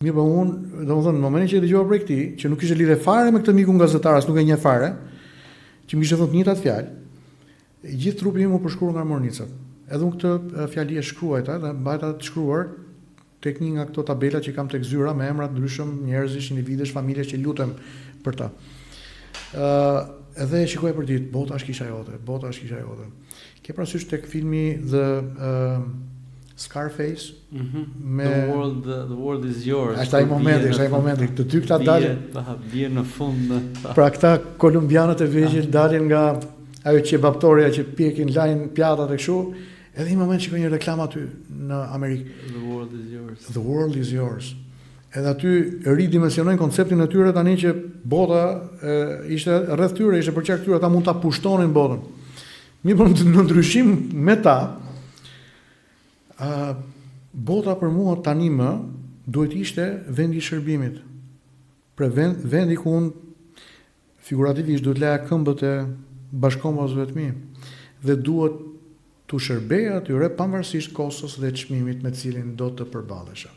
Mirëpo unë, domethënë, në momentin që e dëgjova prej këtij, që nuk kishte lidhje fare me këtë mikun gazetar, as nuk e njeh fare, që më kishte thënë të njëjtat fjalë, i gjithë trupi im u përshkrua nga mornicat. Edhe unë këtë fjali e shkruajta dhe mbajta të shkruar tek një nga këto tabelat që kam tek zyra me emra të ndryshëm njerëzish, individësh, familjesh që lutem për ta. Ë, edhe e shikoja për ditë, bota është kisha jote, bota është kisha jote. Ke parasysh tek filmi The uh, Scarface mm -hmm. me The world the, the world is yours. Është ai momenti, është ai momenti. Të dy këta dalin, bie në fund. Pra këta kolumbianët e vegjël ah. dalin nga ajo qebaptoria që pjekin lajnë pjatat e kështu. Edhe një moment shikoj një reklamë aty në Amerikë. The world is yours. The world is yours. Edhe aty ridimensionojnë konceptin e tyre tani që bota e, ishte rreth tyre, ishte përqark tyre, ata mund ta pushtonin botën. Mirëpo në ndryshim me ta, ë bota për mua tani më duhet ishte vendi i shërbimit. Pra vend, vendi ku unë figurativisht duhet laja këmbët e bashkëkombasve të mi dhe duhet t'u shërbeja atyre pavarësisht kostos dhe çmimit me cilin do të përballesha.